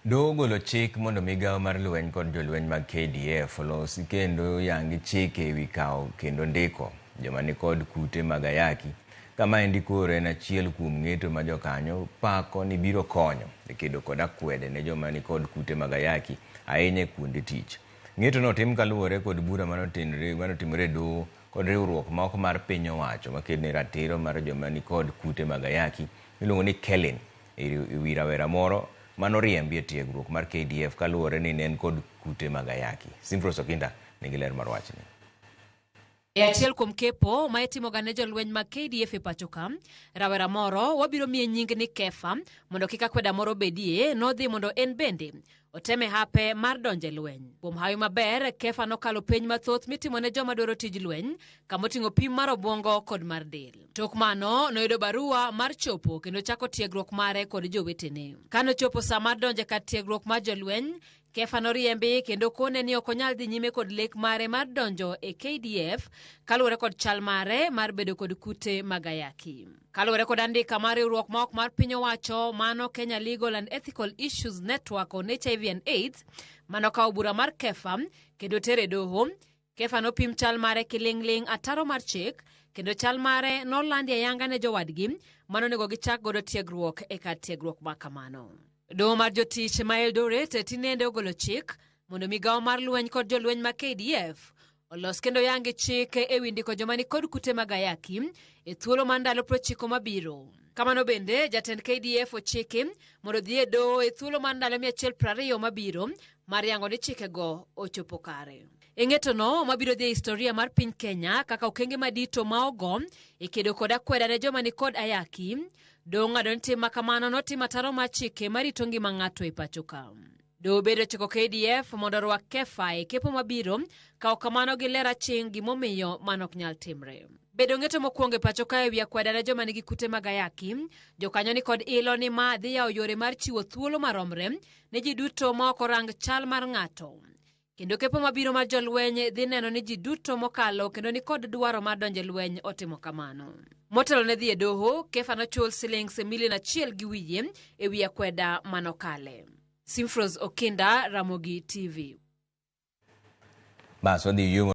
Doho ogolo chik mondo migawo mar lweny kod jolweny mag KDF olosi kendo yangi chike ewi kawo kendo ndiko joma nikod kute mag ayaki ka maendi koro en achiel kuom ng'eto ma jokanyo pako ni biro konyo e kedo kod akwede ne joma nikod kute mag ayaki ahinya e kuonde tich. Ng'eto no otim kaluwore kod bura manotimore e doho kod riwruok ma ok mar piny owacho makedo ne ratiro mar joma nikod kute mag ayaki miluongo ni KELIN e wi rawera moro manoriembi e tiegruok mar KDF kaluwore ni ne en kod kute mag ayaki. Simfros Okinda nigi ler mar wachni. E achiel kuom kepo ma itimoga ne jolweny mag KDF e pacho ka, rawera moro wabiro miye nying ni Kefa mondo kik akweda moro bedie, nodhi mondo en bende oteme hape mar donjo e lweny. Kuom hawi maber, Kefa nokalo penj mathoth mitimo ne joma dwaro tij lweny, kamoting'o pim mar obwongo kod mar del. Tok mano, noyudo barua mar chopo kendo chako tiegruok mare kod jowetene. Ka nochopo sa mar donjo e kar tiegruok mar jolweny, Kefa noriembi kendo kone ni ok onyal dhi nyime kod lek mare mar donjo e KDF kaluwore kod chal mare mar bedo kod kute mag ayaki. Kaluwore kod andika mar riwruok ma ok mar piny owacho mano Kenya Legal and Ethical Issues Network on HIV and AIDS manokawo bura mar Kefa kendo tere doho. Kefa nopim chal mare kiling'ling' ataro mar chik kendo chal mare nolandi ayanga ne jowadgi manonego gichak godo tiegruok e kar tiegruok ma kamano. Doho mar jotich ma Eldoret tinende ogolo chik mondo migawo mar lweny kod jolweny ma KDF olos kendo yangi chik e wi ndiko joma nikod kute mag ayaki e thuolo mar ndalo 90 mabiro. Kamano bende jatend KDF ochiki mondo odhi e doho e thuolo mar ndalo 120 mabiro mar yango ni chikego ochopo kare. E ng'etono mabiro dhi e historia mar piny Kenya kaka okenge madito ma ogo e kedo kod akweda ne joma nikod ayaki, doho ng'ado ni tim ma kamano notim ataro mar chike marito ngima ng'ato e pacho ka. Doho bende ochiko KDF mondo orwak Kefa e kepo mabiro, ka ok kamano giler aching' gimomiyo mano ok nyal timre. Bedo ng'eto mokwongo e pacho ka e wi akweda ne joma nigi kute mag ayaki, jokanyo ni kod ilo ni ma dhi yawo yore mar chiwo thuolo maromre ne ji duto ma ok orang chal mar ng'ato. Kendo kepo mabiro mar jolweny dhi neno ni ji duto mokalo kendo ni kod dwaro mar donjo e lweny otimo kamano. Motelo ne dhi e doho, Kefa nochul silings milion achiel gi wiye e wi akweda manokale. Simfros Okinda, Ramogi TV. Bas wadhi yumo.